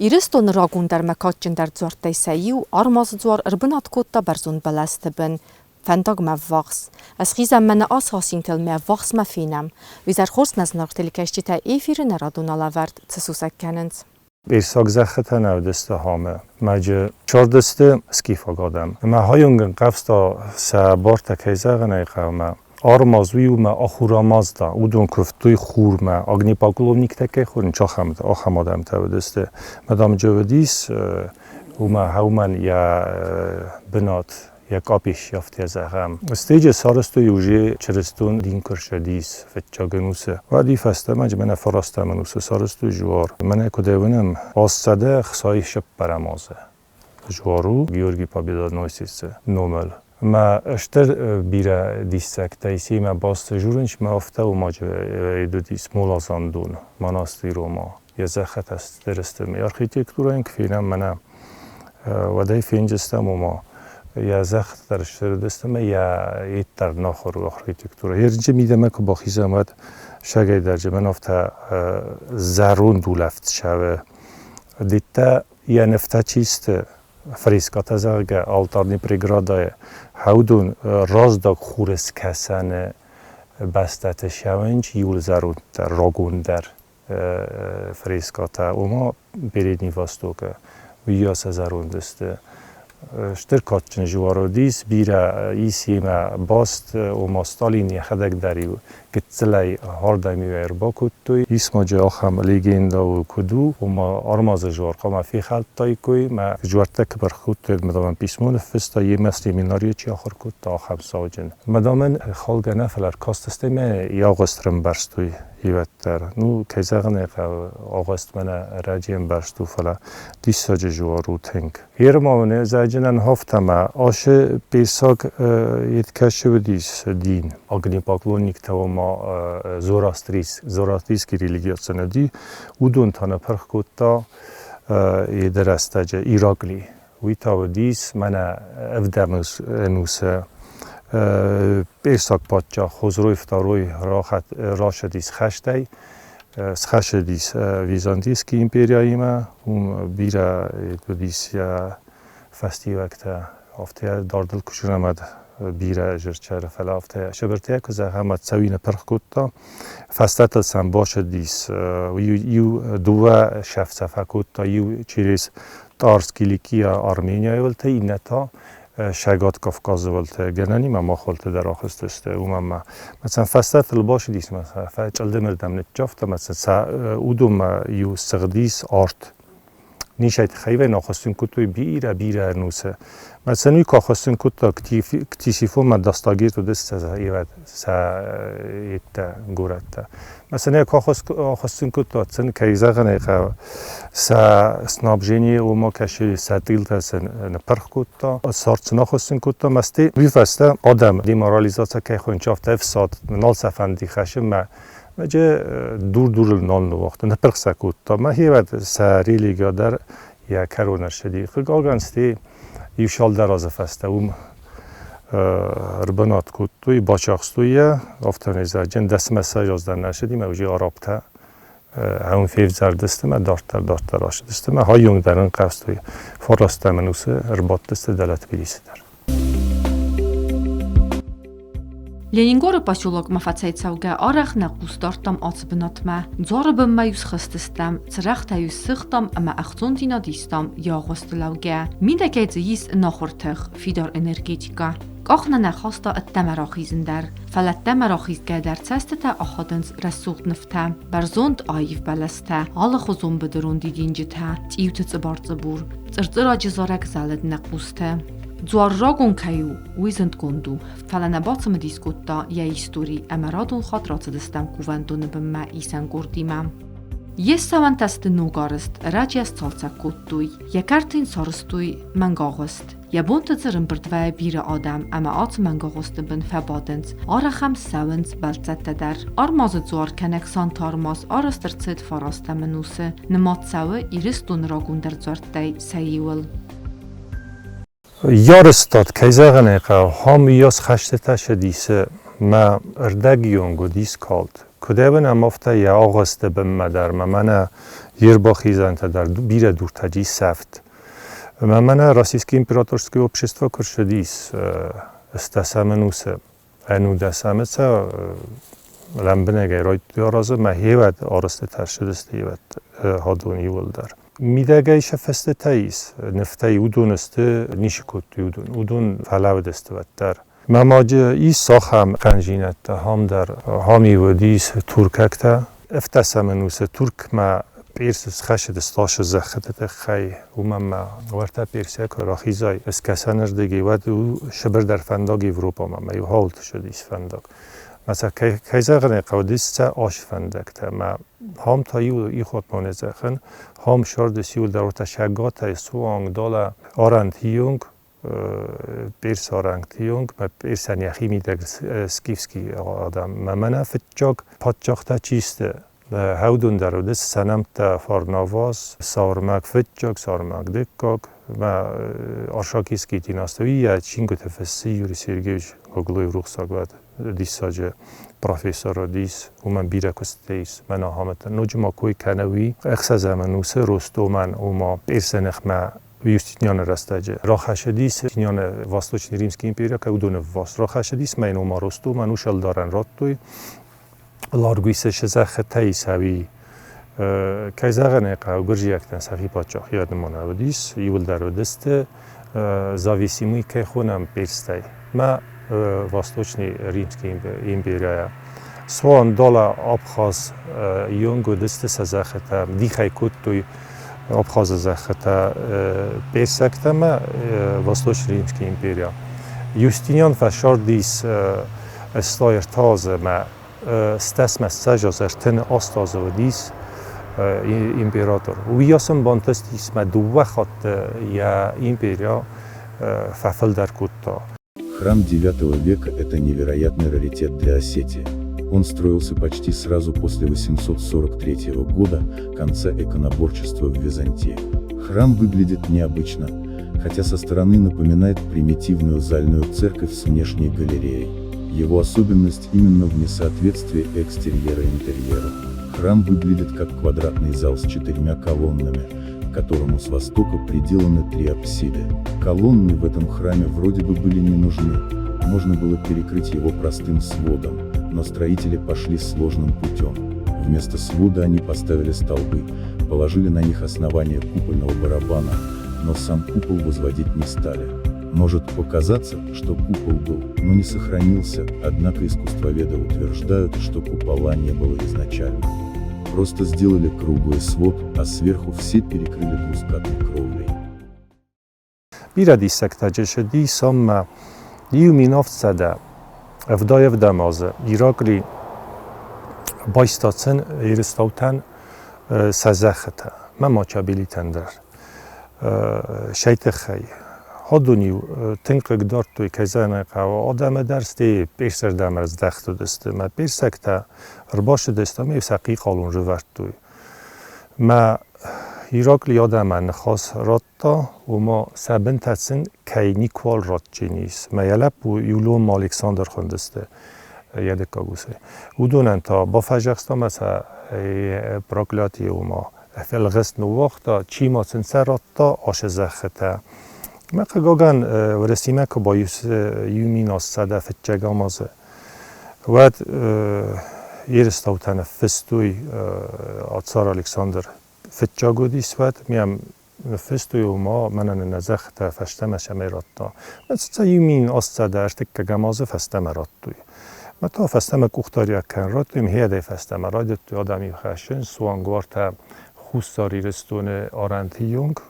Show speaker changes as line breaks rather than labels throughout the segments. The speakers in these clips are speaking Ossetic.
Ирыстоны рагондӕр ӕмӕ кадджындӕр дзуӕрттӕй сӕ иу, Армазы дзуар ӕрбынат кодта бӕрзонд бӕлӕсты бын, фӕндагмӕ ӕввахс. Ӕсхизӕм мӕнӕ ацы асинтыл мӕ ӕввахсмӕ фенӕм. Уый хорз нӕ зынаргъ телекӕсджытӕ эфиры нӕ радон алӕвӕрд цы сусӕг кӕнынц.
Персаг зӕххытӕ нӕ уыдысты хамы. Мӕджы цардысты скифаг адӕм. Ӕмӕ хайонгын хъӕвста сӕ бартӕ кӕй зӕгъын ӕй хъӕуы, Армаз уый у мӕ Ахурамазда. Уыдон куывтой хурмӕ. Огнепоклонниктӕ кӕй хонынц, ахӕм адӕмтӕ уыдысты. Мадам Джоведис уымӕ хӕумӕн йӕ бынат йӕ къапис афтӕ зӕгъӕм. Стеджы сарӕзтой уже чырыстон дин куы рцыдис фыццаг ӕнусы. Уӕд фӕстӕмӕ мӕнӕ фарӕстӕм ӕнусы сарӕзтой жуар. Мӕнӕ куыд уынӕм, 860 азы жуар у Георгий Победоносецы номыл. Мӕ стыр бирӕ диссӕгтӕ исимӕ баст журынч мӕ афтӕ уымаджы идудис молазандон монастырь Рома. Йӕ зӕххытӕ стыр сты. Архитектурӕйӕн куы фенӕм мӕнӕ уӕдӕй фенджыстӕм ома йӕ зӕхх дӕр стыр ӕмӕ йӕ йеддӕр нахуыр архитектурӕ. Ерджы мидӕмӕ куы бахизӕм, уӕд сагӕй дӕр мӕн афтӕ зӕронд улӕфт сӕвы. Деттӕ йӕ нывтӕ чи сты, фрескатӕ, зӕгъгӕ, алтарный преградайы хӕудон раздаг хурыскӕсӕны бӕстӕты сӕвынч иуыл зӕронддӕр, рагондӕр фрескатӕ, ома Передний Востокы, уыйас зӕронд сты. Стыр кадджын жуар уыдис, бирӕ ис йемӕ баст, ома Сталин йӕхӕдӕг дӕр-иу гыццылӕй хӕрдӕм-иу ӕрбакодтой. Ис ма дзы ахӕм легендӕ у, куыд у, ома Армазы жуар хъуамӕ фехӕлдтаиккой, мӕ жуӕрттӕ куы бырх кодтой, мадам писмо ныффыста, йемӕ семинарийы чи ахуыр кодта, ахӕм сауджын. Мадамӕн халгӕ нӕ, фӕлӕ ӕркастысты мӕ йӕ агъуыст рымбӕрзтой Ивӕддӕр. Ну, кӕй зӕгъын ӕй хъӕуы, агъуыст мӕнӕ ӕрӕджы ӕмбӕрзт у, фӕлӕ диссаджы жуар у тынг. Ермауны зӕджынӕн хофтӕмӕ ашы персаг еткӕсы уыдис дин. Огнепоклонниктӕ ома зороастрийский, зороастрийский религиоцен уыди, уыдон та ныпырх кодта еды рӕстӕджы Иракли. Уый та уыдис мӕнӕ ӕвдӕм ӕнусы персаг паддзах Хозрой Второй рацыдис хӕстӕй, схӕцыдис Византийский империяимӕ, уым бирӕ уыдис йӕ фӕстиуӕгтӕ, афтӕ дардыл куы зынӕм бирӕ зырчӕры, фӕлӕ афтӕ сыбыртӕ куы зӕгъӕм, цӕуины пырх кодта. Фӕстӕтыл сӕм бацыдис, иу дыууӕ сӕфцӕ фӕкодта, иу через Тарс Киликия Арменияйы уылты, иннӕ та Сӕгат Кавказы уылты, гӕнӕнимӕ мах уылты дӕр ахызтысты, уымӕн ма. Мӕцӕн фӕстӕтыл бацыдис, чъылдымырдӕм ныццавта, мӕцӕн сӕ уыдонмӕ иу сыгъдис арт. Нисӕй тыххӕй ахуыссын кодтой бирӕ-бирӕ ӕнусы. Мӕцӕн уый куы ахуыссын кодта Ктисифонмӕ Дастагирт уыдысты сӕ йедтӕ горӕттӕ. Мӕцӕн куы ахуыссын кодта, цын кӕй зӕгъын ӕй хъӕуы, сӕ снабжение уымӕ кӕсы, сӕ тъилтӕ сын ныппырх кодта, цард сын ахуыссын кодта. Мӕсти уый фӕстӕ адӕм деморализаци кӕй хуынчы, афтӕ ӕфсад нал сӕ фӕнди хӕссынмӕ Мӕджы дур-дурыл нал ныууагъта, ныппырх сӕ кодта. Мӕхи уӕд сӕ религия дӕр йӕ кӕрон ӕрцыди. Хъыгагӕн, стӕй иу цалдӕр азы фӕстӕ уым ӕрбынат кодтой, бацахстой йӕ, афтӕмӕй зӕгъджын дӕсмӕ сӕ дӕр нӕ ссыди, мӕ уже арабтӕ ӕм февзӕрдысты мӕ дарддӕр дарддӕр ацыдысты мӕ хайонг дӕр ӕнхъӕвзтой фарастӕм ӕнусы ӕрбадтысты дӕлӕ Тбилисы дӕр.
Ленингоры поселокмӕ фӕцӕйцӕугӕ арӕх нӕ хъус дардтам ацы бынатмӕ. Дзуары бынмӕ-иу схызтыстӕм, цырӕгътӕ-иу ссыгътам ӕмӕ ӕхцондзинад истам йӕ агъуысты лӕугӕ. Мидӕгӕй дзы ис ӕнахуыр тых, фидар энергетикӕ. Къах нӕ нӕ хаста ӕддӕмӕ рахизын дӕр, фӕлӕ ӕддӕмӕ рахизгӕ дӕр цӕстытӕ ахадынц рӕсугъд нывтӕ, бӕрзонд аив бӕлӕстӕ, алыхуызон быдырон дидинджытӕ, цъиуты цъыбар-цъыбур, цъырцъыраджы зарӕг зӕлыд нӕ хъусты. Дзуар рагон кӕй у, уый зындгонд у, фӕлӕ нӕ бацымыдис кодта йӕ истори ӕмӕ радон хатт рацыдыстӕм кувӕндоны бынмӕ исӕн къордимӕ. Йе ссӕуӕнтӕ сты ногарӕзт, ӕрӕджы сцалцӕг кодтой, йӕ кӕрты йын сарӕзтой мӕнгагъуыст. Йӕ бонты дзы рымбырд вӕййы бирӕ адӕм ӕмӕ ацы мӕнгагъуысты бын фӕбадынц, арӕх ӕм ссӕуынц бӕлццӕттӕ дӕр. Армазы дзуар кӕнӕг Сантармаз арӕзт ӕрцыд фарастӕм ӕнусы, нымад цӕуы Ирыстоны рагондӕр дзуӕрттӕй сӕ иуыл.
Ярыстад, кӕй зӕгъын ӕй хъӕуы, хам уыйас хӕстытӕ сӕ дисы мӕ ӕрдӕгйонг уыдис калд. Куыд ӕм афтӕ йӕ агъуысты бынмӕ дӕр ма мӕнӕ йе рбахизӕнтӕ дӕр бирӕ дуртӕ сӕфт. Ӕмӕ мӕнӕ Российское императорское общество куы рцыдис ӕстдӕсӕм ӕнусы, ӕнудӕсӕмы сӕ лӕмбынӕгӕй райдыдтой аразын, мӕ хевӕд арӕзтытӕ ссыдысты хевӕд хӕдон иууылдӕр. Мидӕгӕй сӕ фӕстӕтӕ ис, нывтӕй уыдон сты, ницы кодтой уыдон, уыдон фӕлӕууыдысты уӕддӕр. Мӕ маджы ис ахӕм хъӕндзинӕдтӕ, ам дӕр ам-иу уыдис туркӕгтӕ. Ӕвддӕсӕм ӕнусы Туркмӕ Персы схӕссыдысты ацы зӕххыты тыххӕй, уымӕн ма уӕртӕ Персийӕ куы рахизай скӕсӕнырдыгӕй, уӕд у сыбырдӕр фӕндаг Европӕмӕ, ӕмӕ иу хауылты ссыдис фӕндаг. Мӕ сӕ кӕй зӕгъын ӕй хъӕуы, уыдис сӕ ас фӕндӕгтӕ. Мӕ хам та иу ихотмоне зӕгъын, хам сӕрдыс иуылдӕр уӕртӕ сӕгатӕй суанг далӕ арӕнты онг персарӕнгты онг, мӕ персӕн йӕхи мидӕг скифский адӕм. Мӕ мӕнӕ фыццаг паддзӕхтӕ чи сты, хӕудон дӕр уыдысты сӕ нӕмттӕ Фарнаваз, Саурмӕг фыццаг, Саурмӕг дыккаг, мӕ Аршакийский династи. Уый йӕ чингуыты фыссы Юрий Сергеевич Гаглоев рухсаг уӕд, диссаджы профессор уыдис, уымӕн бирӕ куыстытӕ ис мӕн ахӕмтӕ. Ноджы ма кой кӕны уый ӕхсӕзӕм ӕнусы Ростомӕн, ома персы ныхмӕ Юстинианы рӕстӕджы рахӕссыдис Юстинианы Восточный Римский империя, кӕй уыдоны ввахс рахӕссыдис, мӕ йын ома Ростомӕн ус ӕлдарӕн радтой. Ларгуисы зӕххытӕй сӕуи кӕй зӕгъын ӕй хъӕуы, гуырдзиӕгтӕн сӕхи паддзахиад нымӕнӕ уыдис, иуылдӕр уыдысты зависимый кӕй хонӕм перстӕй. Мӕ Восточный Римский империяйӕ. Суан дала Абхаз йонг уыдысты сӕ зӕххытӕ, дихӕй кодтой Абхазы зӕххытӕ персӕгтӕ ӕмӕ Восточно-Римская империя. Юстиниан фӕсардис ӕстайӕртӕ ӕмӕ стӕсмӕ ссӕдз ӕртын аст азы уыдис император. Уыйас ын бантыстис мӕ дыууӕ хатты йӕ империя фӕфылдӕр кодта.
Храм IX века – это невероятный раритет для Осетии. Он строился почти сразу после 843 года, конца иконоборчества в Византии. Храм выглядит необычно, хотя со стороны напоминает примитивную зальную церковь с внешней галереей. Его особенность именно в несоответствии экстерьера интерьеру. Храм выглядит как квадратный зал с четырьмя колоннами, к которому с востока приделаны три апсиды. Колонны в этом храме вроде бы были не нужны, можно было перекрыть его простым сводом, но строители пошли сложным путем. Вместо свода они поставили столбы, положили на них основание купольного барабана, но сам купол возводить не стали. Может показаться, что купол был, но не сохранился, однако искусствоведы утверждают, что купола не было изначально. Просто сделали круглый свод, а сверху все перекрыли двускатной кровлей.
Бирӕ диссӕгтӕ ссыдис ӕмӕ 1777 азы Иракъли байста сын Ерыстаутӕн сӕ зӕххытӕ, мӕ Мачабелитӕн дӕр. Сӕй тыххӕй. Уыдон-иу тынг хъыгдардтой, кӕй зӕгъын ӕй хъӕуы, адӕмы дӕр, стӕй персырдӕм ӕрыздӕхт уыдысты. Мӕ персӕгтӕ ӕрбацыдысты ӕмӕ-иу сӕ хъихъалон рывӕрдтой. Мӕ Иракъли адӕмӕн ныхас радта, ома сӕ бынтӕ сын кӕй никуал ратджынис. Мӕ йӕ лӕппу Юлион Александр хуындысты йӕ дыккаг усӕй. Уыдонӕн та бафӕдзӕхста мӕ сӕ проклятие, ома ӕлгъыст ныууагъта, чи ма сын сӕ радта ацы зӕххытӕ. Мӕ хъыгагӕн, Уӕрӕсемӕ куы баиу 1101 азы, уӕд ерыстаутӕ ныффыстой цар Александр фыццаг уыдис уӕд, мӕм ныффыстой, ома мӕнӕн нӕ зӕххытӕ фӕстӕмӕ цӕмӕй радта. Сӕ 1803 азы фӕстӕмӕ радтой. Мӕ та фӕстӕмӕ къухдариуӕг кӕнын радтой, мхиадӕй фӕстӕмӕ райдыдтой адӕмы хӕссын суанг уартӕ Хуссар Ирыстоны арӕнты онг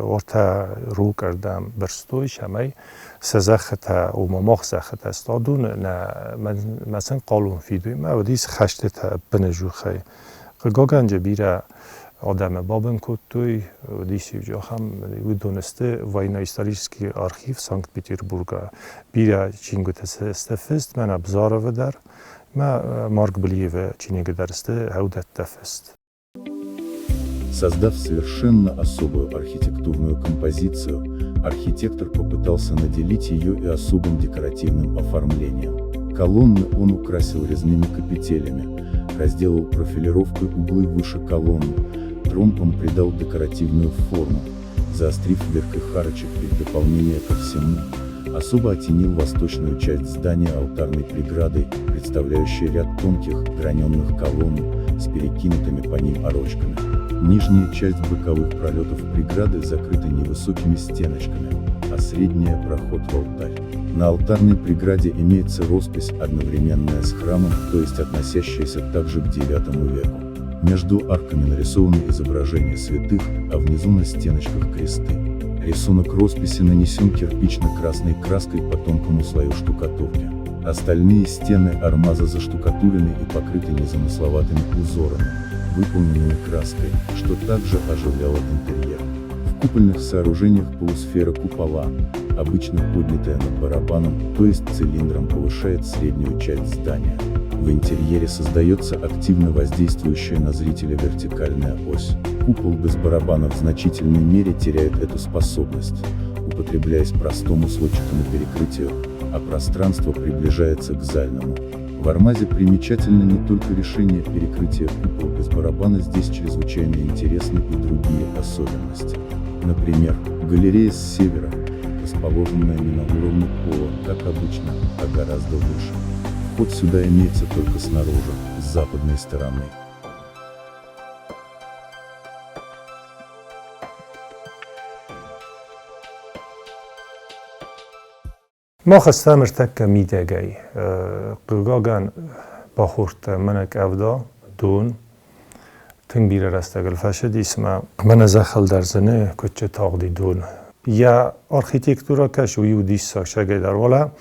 уартӕ Рукъырдӕм бырстой, цӕмӕй сӕ зӕххытӕ, ома мах зӕххытӕ стадон нӕ мӕ сын хъалон фидой. Мӕ уыдис хӕстытӕ быныжухӕй. Хъыгагӕн бирӕ адӕмы бабын кодтой, уыдис иу ахӕм, уыдон сты военно-исторический архив Санкт-Петербурга. Бирӕ чингуытӕ сты фыст, мӕнӕ Бзаровы дӕр, мӕ Марк Блиевы чиныгы дӕр сты ӕвдӕттӕ фыст.
Создав совершенно особую архитектурную композицию, архитектор попытался наделить ее и особым декоративным оформлением. Колонны он украсил резными капителями, разделал профилировкой углы выше колонн, тромпам придал декоративную форму, заострив верх их арочек и в дополнение ко всему, особо оттенил восточную часть здания алтарной преградой, представляющей ряд тонких, граненных колонн, с перекинутыми по ним арочками. Нижняя часть боковых пролетов преграды закрыта невысокими стеночками, а средняя – проход в алтарь. На алтарной преграде имеется роспись, одновременная с храмом, то есть относящаяся также к IX веку. Между арками нарисованы изображения святых, а внизу на стеночках кресты. Рисунок росписи нанесен кирпично-красной краской по тонкому слою штукатурки. Остальные стены армаза заштукатурены и покрыты незамысловатыми узорами, выполненными краской, что также оживляло интерьер. В купольных сооружениях полусфера купола, обычно поднятая над барабаном, то есть цилиндром, повышает среднюю часть здания. В интерьере создается активно воздействующая на зрителя вертикальная ось. Купол без барабана в значительной мере теряет эту способность, употребляясь простому сводчатому перекрытию, а пространство приближается к зальному. В Армазе примечательно не только решение перекрытия купола без барабана, здесь чрезвычайно интересны и другие особенности. Например, галерея с севера, расположенная не на уровне пола, как обычно, а гораздо выше. Вход сюда имеется только снаружи, с западной стороны.
Мах стӕм ӕртӕккӕ мидӕгӕй. Хъыгагӕн, бахордта мӕнӕ къӕвда, дон. Тынг бирӕ рӕстӕг ыл фӕцыдис ӕмӕ мӕнӕ зӕххыл дӕр зыны, куыд тагъди дон. Йӕ архитектурӕ кӕсы, уый у диссаг сагӕй дӕр. Уӕлӕ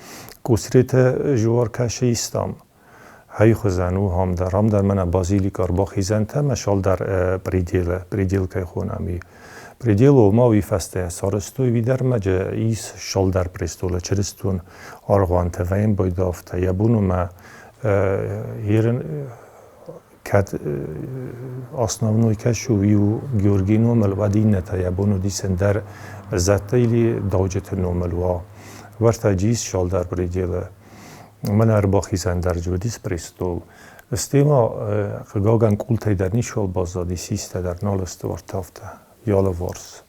Къусреты жуар кӕсы истам. Хай хуызӕн у ам дӕр. Ам дӕр мӕнӕ базилика ӕрбахизӕнтӕ ӕмӕ цалдӕр пределы, предел кӕй хонӕм, уый. Предел ома уый фӕстӕ сарӕзтой уый дӕр ӕмӕ ис цалдӕр престолы чырыстон аргъуантӕ вӕййын байдафтӕ. Йӕ бон у мӕ ерын кӕд основной кӕс у, уый у Георгийы номыл, уӕд иннӕтӕ йӕ бон уыдис ӕндӕр зӕдтӕ или дауджыты номыл уа. Уӕртӕ ис цалдӕр пределы. Мӕн ӕрбахизӕн дӕр уыдис престол. Стӕй ма, хъыгагӕн, къултӕй дӕр ничиуал баззадис, систӕ дӕр нал сты уартӕ йӕ алыварс.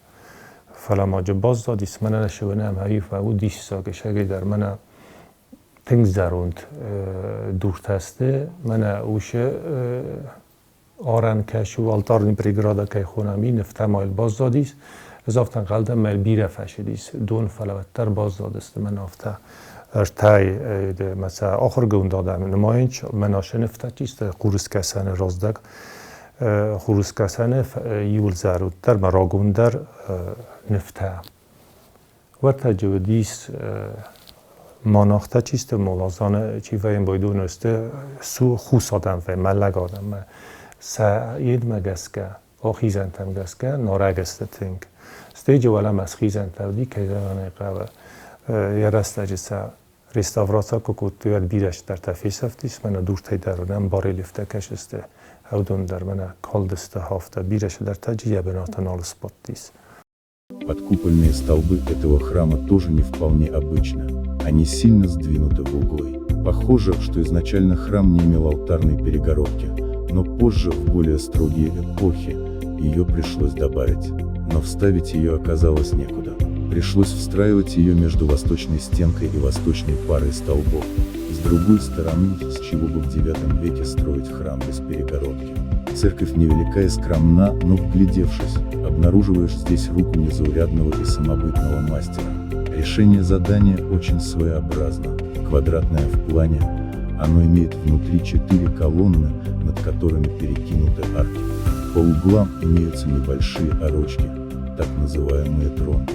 Фӕлӕ ма джы баззадис, мӕнӕ нӕ сывынӕм аив у диссаг, исӕгӕй дӕр мӕнӕ тынг зӕронд дуртӕ сты, мӕнӕ уыцы арӕн кӕсы, алтарный преграда кӕй хонӕм, и нывтӕ ма йыл баззадис. Ӕз афтӕ ӕнхъӕл дӕн, мӕ бирӕ фӕцыдис дон, фӕлӕ уӕддӕр баззадысты мӕн афтӕ ӕртӕй мӕ сӕ ахуыргонд адӕм нымайынц, мӕн ацы нывтӕ чи сты Хурыскӕсӕны раздӕг Хурыскӕсӕны иуыл зӕронддӕр мӕ рагондӕр нывтӕ. Уӕртӕджы уыдис монахтӕ чи сты, моладзаны чи вӕййын байдоны сты, хус адӕм вӕййы, мӕллӕг адӕммӕ. Сӕ йедмӕ гӕсгӕ, ахизӕнтӕм гӕсгӕ нарӕг сты тынг. Стӕй уӕлӕмӕ схизӕнтӕ уыди, кӕй зӕгъын ӕй хъӕуы, йӕ рӕстӕджы сӕ реставраци куы кодтой, уӕд бирӕ цыдӕртӕ фесӕфтис, мӕнӕ дуртӕй дӕр уынӕм, барельефтӕ кӕсысты, уыдон дӕр мӕнӕ калдысты афтӕ, бирӕ цыдӕртӕ йӕ бынаты нал сбадтис.
Подкупольные столбы этого храма тоже не вполне обычны, они сильно сдвинуты в углы. Похоже, что изначально храм не имел алтарной перегородки, но позже, в более строгие эпохи, ее пришлось добавить. Но вставить ее оказалось некуда. Пришлось встраивать ее между восточной стенкой и восточной парой столбов. С другой стороны, с чего бы в IX веке строить храм без перегородки? Церковь невелика и скромна, но вглядевшись, обнаруживаешь здесь руку незаурядного и самобытного мастера. Решение задания очень своеобразно, квадратное в плане, оно имеет внутри 4 колонны, над которыми перекинуты арки. По углам имеются небольшие арочки, так называемые тромпы.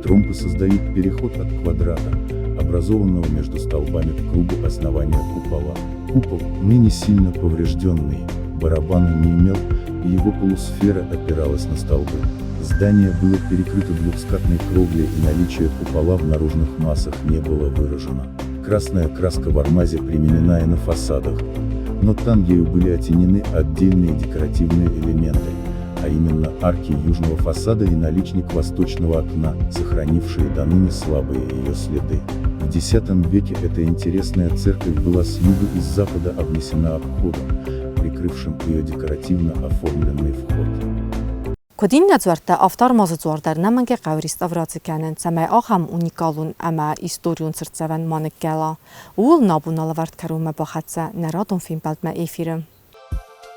Тромпы создают переход от квадрата, образованного между столбами, к кругу основания купола. Купол, ныне сильно поврежденный, барабана не имел, и его полусфера опиралась на столбы. Здание было перекрыто двухскатной кровлей, и наличие купола в наружных массах не было выражено. Красная краска в Армазе применена и на фасадах, но там ею были оттенены отдельные декоративные элементы, а именно арки южного фасада и наличник восточного окна, сохранившие до ныне слабые ее следы. В X веке эта интересная церковь была с юга и с запада обнесена обходом, прикрывшим ее декоративно оформленный вход.
Куыд иннӕ дзуӕрттӕ, афтӕ Армазы дзуар дӕр ӕнӕмӕнгӕй хъӕуы реставраци кӕнын, цӕмӕй ахӕм уникалон ӕмӕ историон цыртдзӕвӕн ма ныккӕла. Ууыл нӕ абон алӕвӕрд кӕронмӕ бахӕццӕ нӕ радон фембӕлдмӕ эфиры.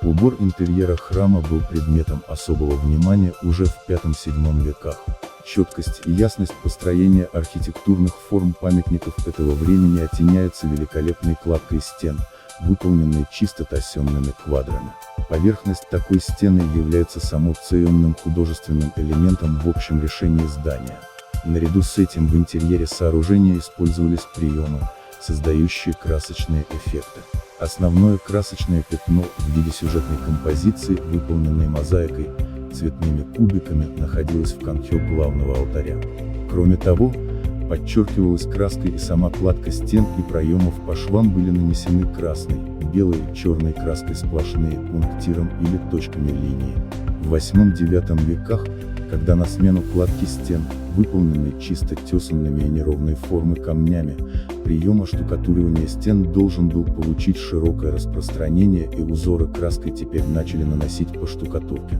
Убор интерьера храма был предметом особого внимания уже в V-VII веках. Четкость и ясность построения архитектурных форм памятников этого времени оттеняются великолепной кладкой стен, выполненной чисто тесенными квадрами. Поверхность такой стены является самоценным художественным элементом в общем решении здания. Наряду с этим в интерьере сооружения использовались приемы, создающие красочные эффекты. Основное красочное пятно в виде сюжетной композиции, выполненной мозаикой, цветными кубиками, находилось в конхе главного алтаря. Кроме того, подчеркивалась краской и сама кладка стен и проемов, по швам были нанесены красной, белой и черной краской сплошные пунктиром или точками линии. В 8-9 веках, когда на смену кладки стен, выполненной чисто тесанными и неровной формы камнями, прием оштукатуривания стен должен был получить широкое распространение и узоры краской теперь начали наносить по штукатурке.